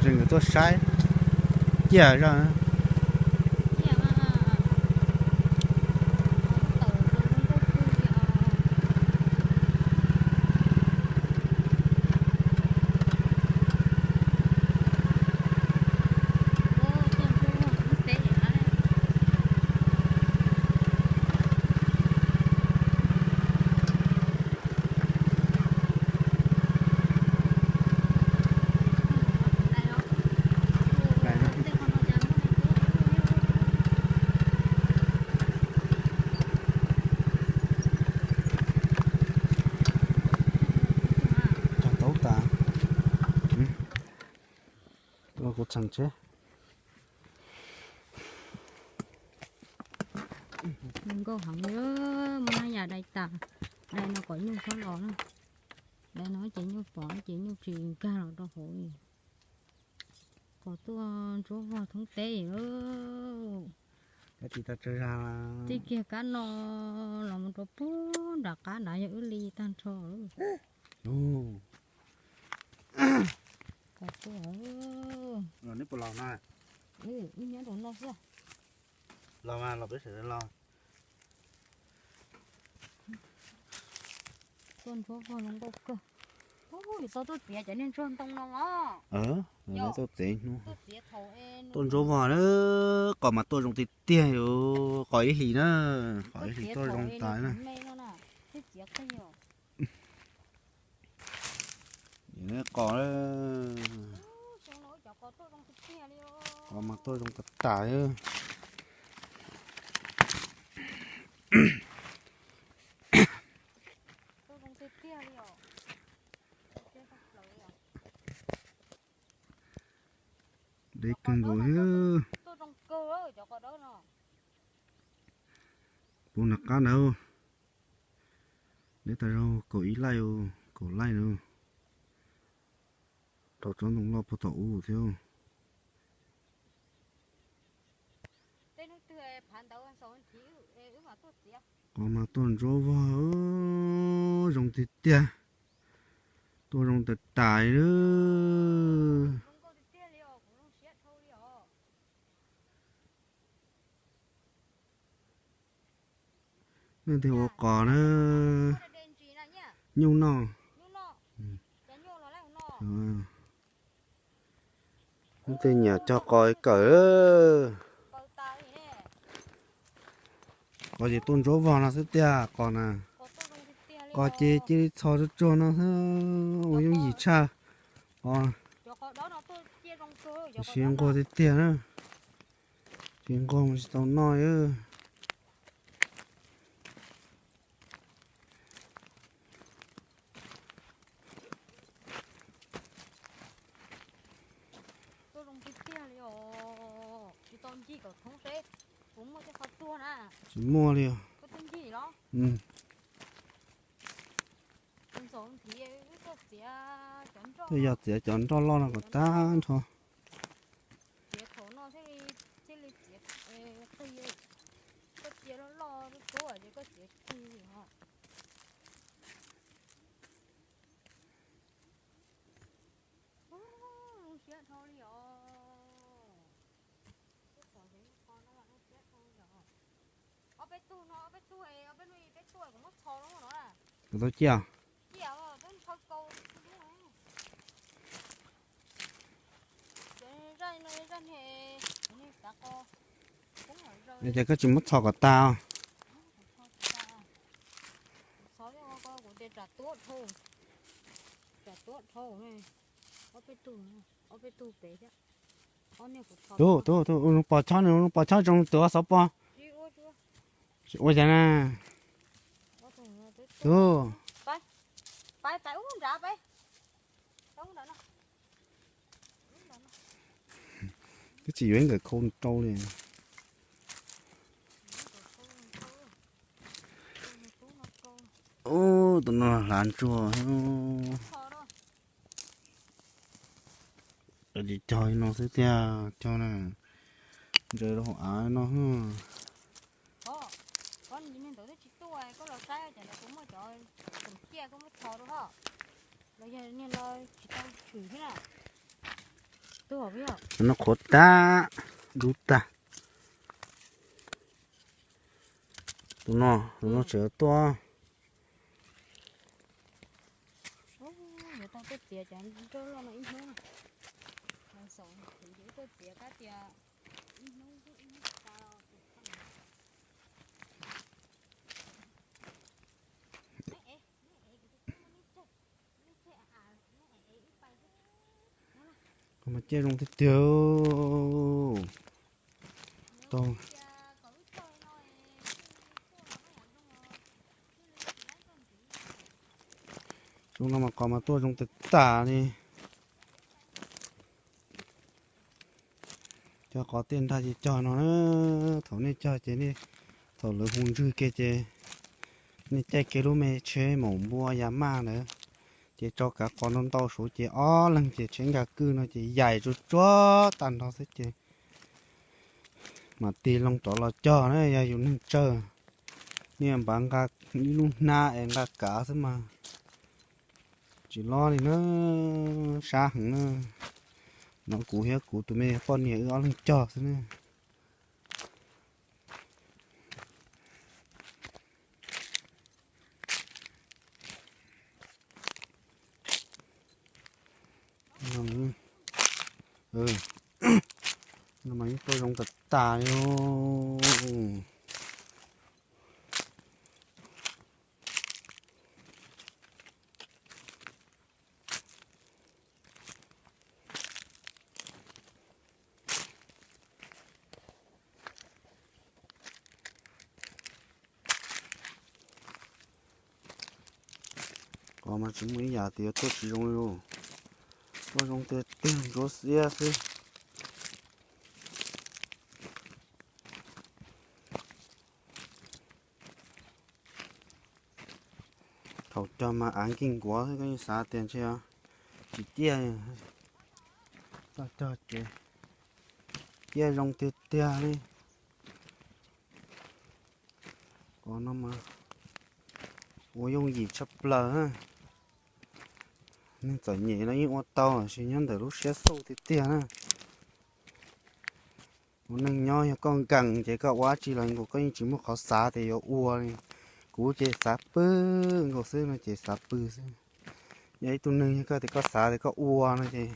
Nws tuaj saib ciaj zoj. Cog taub tas. Tuaj kuv txheem tsheb. Zoo nkauj heev li, muab nab yas dai tas, dai no kom nyuj txhob los na. Dai no ces nyuj pom ces nyuj tsis nkag los rau hauv li. Qos tuaj ntsuab vog thoob teb li. Tib kiag kab no los mus rau puag nram qab nrad yog wb li tag nrho. Qos tuaj, wb nyob rau no xwb. Los mas los peb sawv daws los. Tuaj ntsuab vog zoo nkauj kawg. Ub, yus tau tuaj txiav cov niag ntsuag ntoo no os. Tuaj txiav hnub, tuaj ntsuab vog na. Qos mas tuaj zoo tiag tiag, yus qos ib hlis na, qos ib hlis tuaj zoo tas na. Qos, qos mas tuaj zoo tas tas. Deb kawg nkaus thiab. Puag nram qab ntawd, deb tas zaug kaum ib laij, kaum laij na. Rau tsob ntoo loj puag tom ub thiab. Qos mas tuaj ntsuab vog, zoo tiag tiag. Tuaj zoo tas tas li. Nej tiag ua qos na. Nyuj noj. Tej nyiam cog qos kawm. Qos ces tuaj ntsuab vog no xwb tiag qos na. Qos ces cia li txhos tsuag tsuag no xwb, ua yooj yim tshaj. Qos siav nquag tiag tiag na. Siav nquag mas tsis tau noj. Tuaj zoo tiag tiag li os, tsis tau ncig kom thoob seb puas muaj tej qhov tuag na. Tsis muaj li os. Koj twb ncig los? Ntxaum nrhiav wb tuaj txiav cov nroj. Twb yog txiav cov nroj loj no kom tag nrho. Txiav thaum no thiaj li, thiaj li txiav qig. Koj txiav loj loj tub tub ces koj txiav qig os. Zoo siab dhau li os. Twb pom cov nyuj qos no zoo siab dhau li os. Ob peb tug no, ob peb tug, ob peb tug, peb tug kuv muab txhos lawm no na. Kuv tau ciaj. Ciaj os, twb ntshaw kaus. Cov zaj no zaj niag, niag kav qos. Es ces koj tsis muab txhos kom tag. Txhos, kuv tias tsam tuab dhau, tsam tuab dhau. Ob peb tug, ob peb tug pem thiab. Tub, tub, tub, ua zoo pos chob, ua zoo pos chob zoo tuav xov pos. Tsis ua cas na. Tub. Twb tsis yuav ib nkawm khau rau li. Ub, tus no hlav ntsuag. Cog li no xwb tiag, cog na. Ntsaws rau hauv av no. Koj niag ntawd twb tsis tuaj, koj los saib cov ntawd puas muaj cov tseem ciaj koj muab txhos rau hos. Los yog niag no tsis tau tshwm thiab na. No qhuav tag, dub tag. Tus no, tus no tseem tuaj. Qhov mas ciaj zoo tiag tiag. Tau. Zoo no mas qhov mas tuaj zoo tas tas li. Cog qhov tiaj nrag ces cog no na. Thaum nej cog ces nej, thaum lawv hu ntswg kiag ces nej caij kiag lub me tsheb maum npua ya maj ntawd, ces tso kav qos ntau ntau suav ces ob leeg ces tsheb nkag kwj no ces yaim tsuag tsuag tag nrho xwb ces mam tig loo rov los cog na. Yog yus neeg tsawg, nej npav nqa ib lub hnab es nqa kav xwb mas tsis lob li na, sab heev na. Nov kuv thiab kuv tus me poj niam wb ob leeg cog xwb na. No mas yeej tuaj zoo tas tas li. Qhov mas tsis muaj ib yam tias yuav tuaj tsis zoo li. Tuaj zoo tiag tiag, ntsuab xiab xwb. Thaum cog mas av nkeeg nkuav xwb, koj yeej xav tias ntshe tsis ciaj. Txoj cog ces ciaj zoo tiag tiag li. Qhov no mas ua yooj yim tshaj plaws na. Neeg txom nyem los yeej ua tau, tab sis nyob ntawm lub siab xauj tiag tiag na. Ua neej nyob yog koj nkees ces koj ua dab tsi los nkaus koj yeej tsis muaj qhov xav tias yuav ua li. Kuv ces xav pw nkaus xwb no ces xav pw xwb. Yog ib tug neeg yog koj tias koj xav tias koj ua no ces